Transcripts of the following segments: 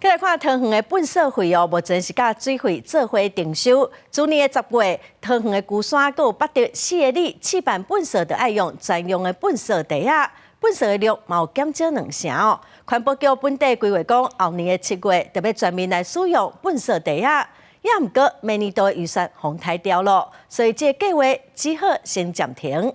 來看桃園的糞掃費哦，目前是佮水費做伙徵收。今年的10月，桃園的龜山閣有八德四个里試辦糞掃，就愛用專用的糞掃袋仔，糞掃的量嘛有減少兩成哦。環保局本底規劃講，後年的7月就欲全面來使用糞掃袋仔，也毋過明年度的預算予刣掉咯，所以這個計劃只好先暫停。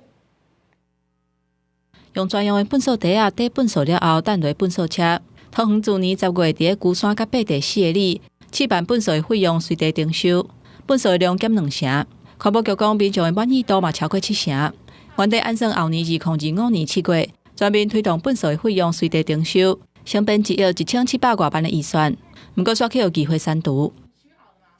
用專用的糞掃袋仔裝糞掃了後，擲入糞掃車。桃園自年十月，佇咧龜山佮八德四个里試辦糞掃的費用隨地徵收，糞掃的量減兩成。環保局講，民眾的滿意度嘛超過七成。原底按算後年2025年7月全面推動糞掃的費用隨地徵收，成本1億1700外萬的預算，毋過煞去予議會刪除。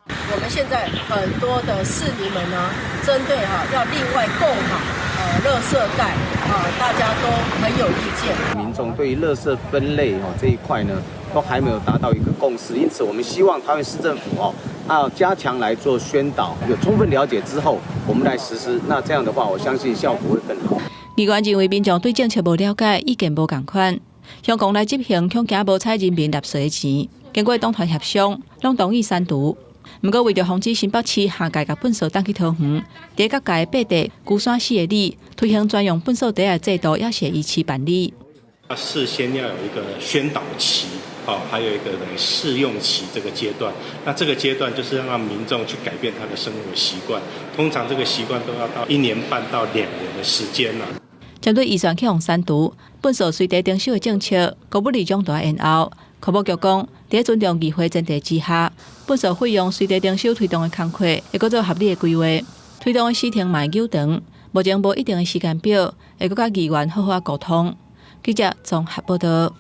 我們現在很多的市民們呢，針對哈要另外購買垃圾袋啊，大家都很有意見。民眾對於垃圾分類哦這一塊呢，都還沒有達到一個共識，因此我們希望桃園市政府哦，要加強來做宣導，有充分了解之後，我們來實施。那這樣的話，我相信效果會更好。議員認為民眾對政策無了解，意見無仝款，鄉公來執行恐驚無彩人民納稅的錢，經過黨團協商，攏同意刪除。毋過為著防止新北市下屆共糞掃擲去桃園，佇各界八德、龜山四个里推行專用糞掃袋的制度，也是依次辦理。事先要有一個宣導期，好，還有一個等於試用期這個階段。那這個階段就是讓民眾去改變他的生活習慣。通常這個習慣都要到1年半到2年的時間啦。針對預算去予刪除，糞掃隨地徵收的政策，國務里長都愛延後。環保局講，佇尊重議會前提之下，糞掃費用隨地徵收推動的工課，會閣做合理的規劃，推動的時程嘛會久長，目前無一定的時間表，會閣佮議員好好溝通。記者綜合報道。